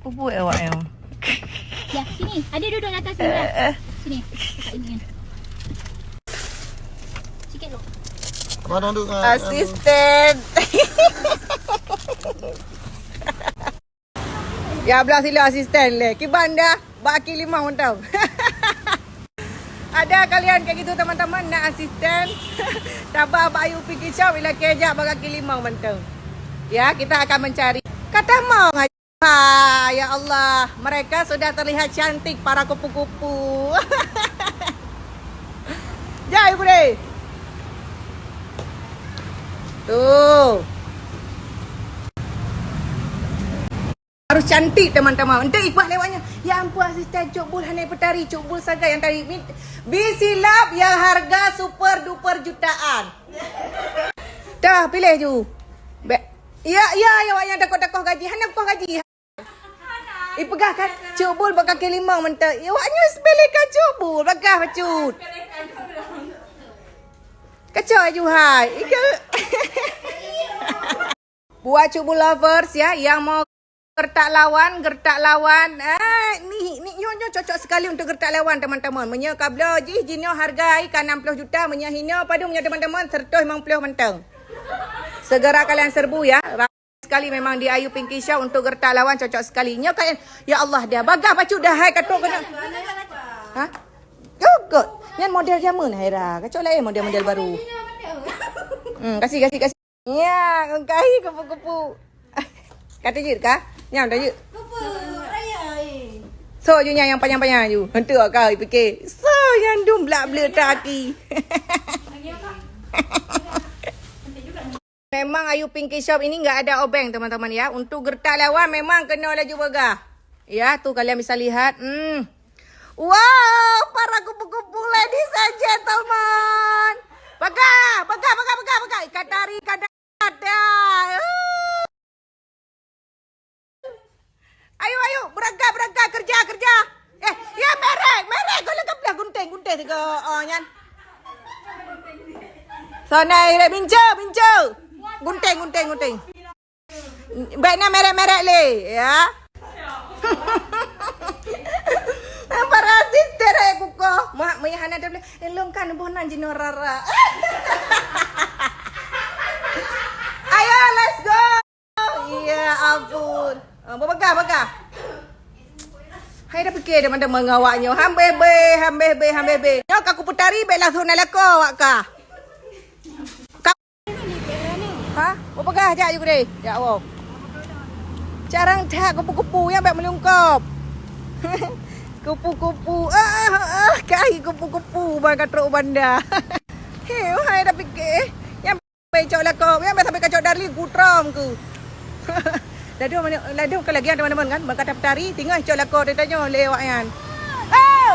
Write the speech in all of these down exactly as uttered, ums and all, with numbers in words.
Pupuk awak yang. Ya, sini. Ada duduk di atas sini. Eh, eh. Sini. Kat ini. Sikit dulu. Abang duduk dengan asisten. Ya, belah sila asisten le. Kiban dah bak kaki limau mantong. Ada kalian kayak gitu teman-teman nak asisten? Tabah bak Ayu Pinky Shop, ilakèe jak bak kaki limau mantong. Ya, kita akan mencari. Kata mau Ha, ya Allah, mereka sudah terlihat cantik para kupu-kupu. Jai gureh. Tuh. Harus cantik teman-teman. Untuk ikut lewatnya. Ya ampun asisten, Cuk Bul hana peutari, Cuk Bul sagai yang tari. Bisilap yang harga super duper jutaan. Dah pilih ju. Be- Ya, ya, ya, awak nyang takoh-takoh gaji. Hana koh gaji. Ipeugah kan, Cuk Bul bak kaki limau mantong. Ya, awak nyoe sepelekan Cuk Bul, bagah bacut. Kacau aju hai. Ika. Buat Cuk Bul lovers ya, yang mau gertak lawan, gertak lawan. Eh, ni, ni nyoe, nyoe cocok sekali untuk gertak lawan, teman-teman. Meunyoe ka bloe jih, jinoe harga ka enam puluh juta, meunyoe hinoe padum nyoe, teman-teman, seratus limong puluh mantong. Segera kalian serbu ya. Sekali memang di Ayu Pinky Shop untuk gertak lawan cocok sekali. Nyoe kan, ya Allah dia. Bagah bacut dah hai katok kena. Ha? Yo, kot. Nyan model zaman Haira. Kacau lain model-model baru. Hmm, kasih, kasih, kasih. Ya, engkai kupu-kupu. Kata jeuet kah? Nyam dah jeuet. Kupu raya, eh. So, ju nyang, nyang panyang-panyang ju. Hantu kau fikir. So, nyang dum blak-blak tak hati. Memang Ayu Pinky Shop ini nggak ada obeng, teman-teman ya. Untuk gertak lawan memang kena laju bagah. Ya, tu kalian bisa lihat. Hmm. Wow, para kupu-kupu, ladies and gentlemen. Bagah, bagah, bagah, bagah, bagah. Ikat tari, ikat tari. Ayo, ayo, berangkat, berangkat, kerja, kerja. Eh, ya merek, merek. Kau lengkap dah gunting, gunting tiga. Oh, nyan. Sana, eh, mincu, mincu. Gunting, gunting, gunting. Baik na merek-merek le, ya. Para sister hai kuko. Mak, meh hana ada boleh. Elong kan boh nan jinoe rara. Ayo, let's go. Ya ampun. Ah, bagah, bagah. Hai dah fikir teman-teman ngon awak nyoe. Hambeh be, hambeh be, hambeh be. Nyoe ka kuputari bek langsung na lako awak ka. Ka- Ha? Mau peugah jak ju gede. Ya Allah. Carang that kupu-kupu yang bek melungkop. Kupu-kupu. Ah, ah, ah, kai kupu-kupu ban ka trok banda. Hei, wahai dah fikir. Yang Bai cok lakoe, nyang biasa bai kacok darling kutrom ku. Ladoe mane, ladoe ka lagèe nyan teman-teman kan, maka daftar tari, singoh cok lakoe teutanyoe lé awak nyan. Oh!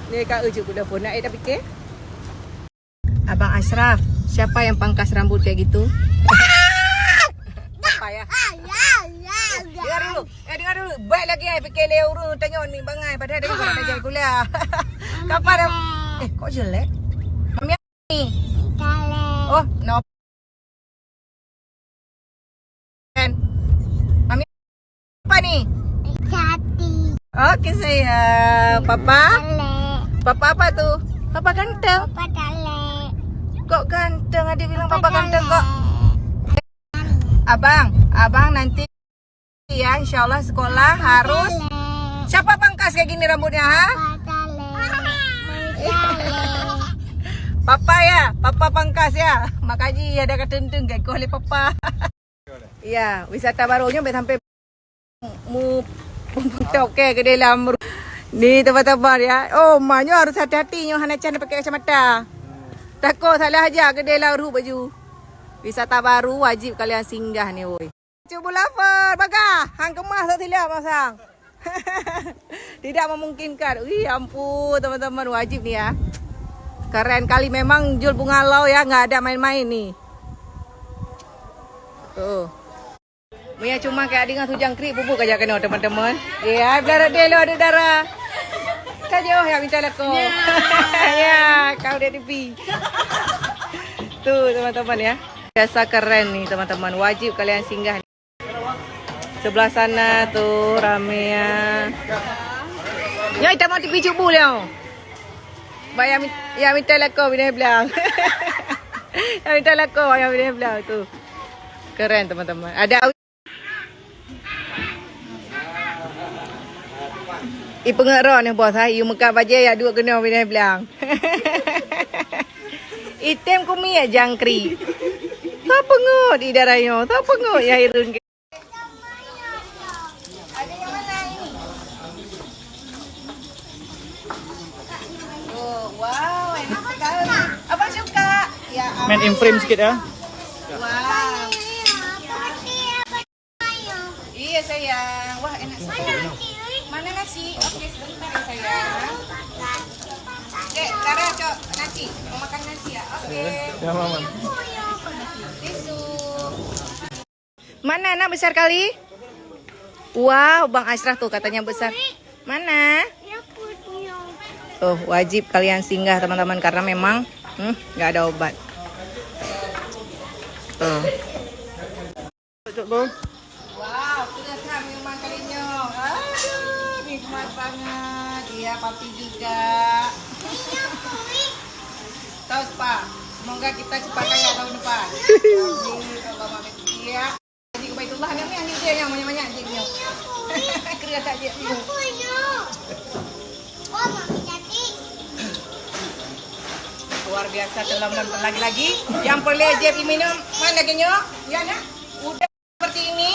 Ni ka uju kuda pun nak eh tapi ke. Abang Ashraf, siapa yang pangkas rambut kayak gitu? Apa ya? Dengar dulu. Eh, dengar dulu. Baik lagi ai fikir lé ureueng tanyoe ni bangai padahal dia nak belajar kuliah. Kapan dah? Eh, kok jelek? Mami ni. Kale. Oh, no. Kan. Mami apa ni? Kati. Oke sayang. Papa? Kale. Papa apa tu? Papa ganteng. Papa kale. Kok ganteng? Adik bilang papa ganteng kok. Abang, abang nanti ya, insya Allah sekolah harus. Siapa pangkas kayak gini rambutnya, ha? Papa ya, papa pangkas ya. Makanya ada kata enteng kayak kau oleh papa. Ya, wisata barunya sampai mu toke ke dalam ru-, ni teman-teman ya. Oh, maknya harus hati-hati nyoh hana can pakai kacamata. Takut salah aja ke dalam ruh baju. Wisata baru wajib kalian singgah ni, woi. Cuba lapar, bagah. Hang kemas tu sila masang. Tidak memungkinkan. Wih, ampun, teman-teman, wajib ni ya. Keren kali memang jol bunga lau ya, nggak ada main-main ni. Tuh. Mia cuma kayak dengar tu jangkrik bubuk aja kena teman-teman. Ya, belah deh lo ada darah. Kajoh ya minta lako. Ya, kau dia tepi. Tuh, teman-teman ya. Biasa keren ni teman-teman. Wajib kalian singgah. Sebelah sana tu ramai ya. Ya, kita mau tipi cubu dia. Bayar mit-, ya minta lakoe bini blang. Ya minta lakoe bayar bini blang tu. Keren teman-teman. Ada Ipeungeut droe neuh bos, hai, yue meukat bajée yak duek keunoe binèh blang. Item kumiet jangkrik. Soe peungeut i dara nyoe, soe peungeut ya irun. Oh, wow, enak sekali. Abang suka. Ya, Main in frame sikit ya. Wow. Iya sayang. Wah, enak sekali. Mana nasi? Oke, sebentar ya sayang. Dek, Dara, cok nasi. Mau makan nasi ya? Oke. Ya, Mama. Tisu. Mana nak besar kali? Wow, Bang Ashraf tuh katanya besar. Mana? Oh, wajib kalian singgah teman-teman karena memang hmm, nggak ada obat. Tuh. Cok, Bang. Wow, sudah siap minuman kali nyoe. Aduh, nikmat banget. Iya, papi juga. Tahu spa. Semoga kita cepat kaya tahun depan. Amin. Allahumma amin. Iya. Jadi ke Baitullah ni, ni, ni dia yang banyak-banyak dia punya. Kira tak dia. Luar biasa, telom-lom lagi-lagi. Yang boleh je minum mana lagi nyo? Ya nak? Udang seperti ini.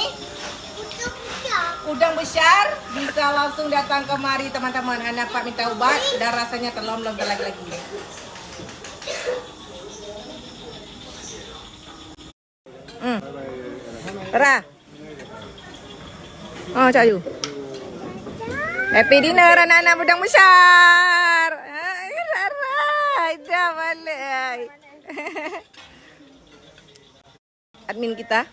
Udang besar bisa langsung datang kemari teman-teman. Hana pak minta ubat dan rasanya telom-lom lagi-lagi. Hmm. Ra. Oh, cak yu. Happy dinner anak-anak budang besar. Hai, Rara. Dah balik. Hai. Admin kita.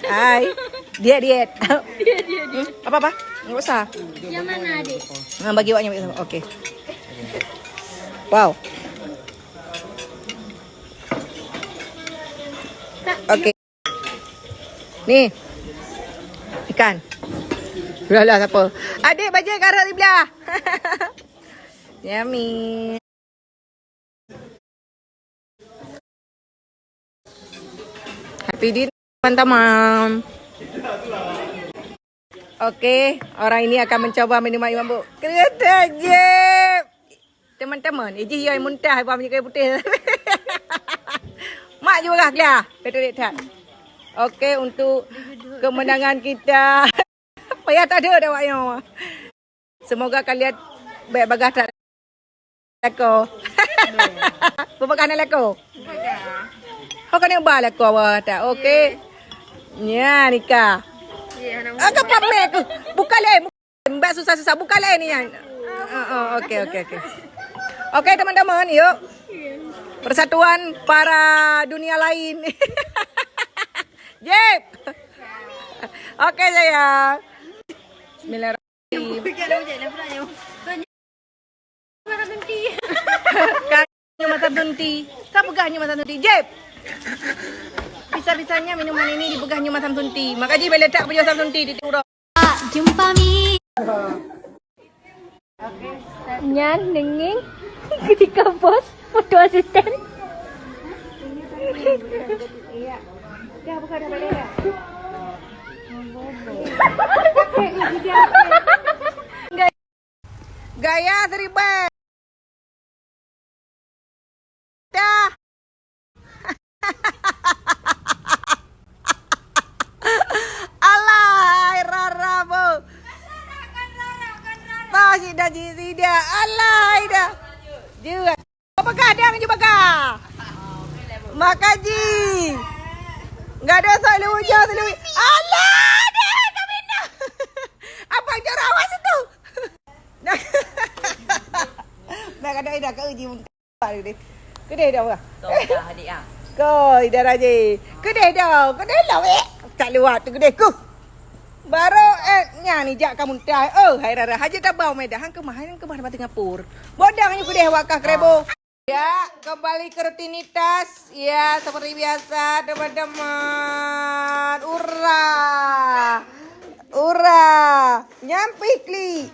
Hai. Diet, diet. Diet, diet, diet. Hmm? Apa-apa? Enggak usah. Yang mana, Adik? Nah, bagi awaknya. Oke. Wow. Oke. Ni. Ikan. Lah, lah, siapa? Adik, bajik karot di belah. Yummy. Happy dinner, teman-teman. Oke, orang ini akan mencoba minuman Imam Bu. Kereta jep. Teman-teman, ijih yai muntah bak minyak kayu putih. Mak juga lah, betul tak? Oke, untuk kemenangan kita. Payah tak ada dah awak nyoe. Semoga kalian baik bagah tak lakoe. Berbagah nak lakoe. Kau kena ubah lakoe awak tak? Oke. Nya nikah. Agak pamer ke? Bukan lain. Mbak susah-susah bukan lain ni kan. Oh, oh, oke, oke, oke. Oke teman-teman, yuk. Persatuan para dunia lain. Jep. Oke sayang. Bismillahirrahmanirrahim. Nyoe mata tunti. Ka peugah nyoe mata tunti. Jep. Bisa-bisanya minuman ini dipeugah nyoe mata tunti. Maka jih bela tak peujeuh mata tunti di tiurok. Jumpa mi. Nyan nengeng ketika bos foto asisten. Iya. Dah buka dah balik dah. Gaya seribai. Dah. Alai rara bu. Tahu sida ji sida. Alai dah. Juga. Apa kadang je baka? Makaji. Enggak ada selalu hujan selalu. Alah deh kami dah. Abang jarawa situ. Nak ada dah kau uji muka deh. Kedai dah bah. Kau dah adik ah. Kau dah raja. Kedai dah. Kedai lah weh. Tak lewat tu kedai ku. Baru eh nya ni jak kamu tai. Oh hai rara haji tabau medah hang kemah hang kemah tempat Singapura. Bodang nyu kedai wakah kerebo. Ya, kembali ke rutinitas. Ya, seperti biasa, teman-teman. Ura. Ura! Nyan pih klik.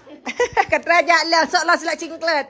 Ka teurajak lom, sok lom silap cingklet.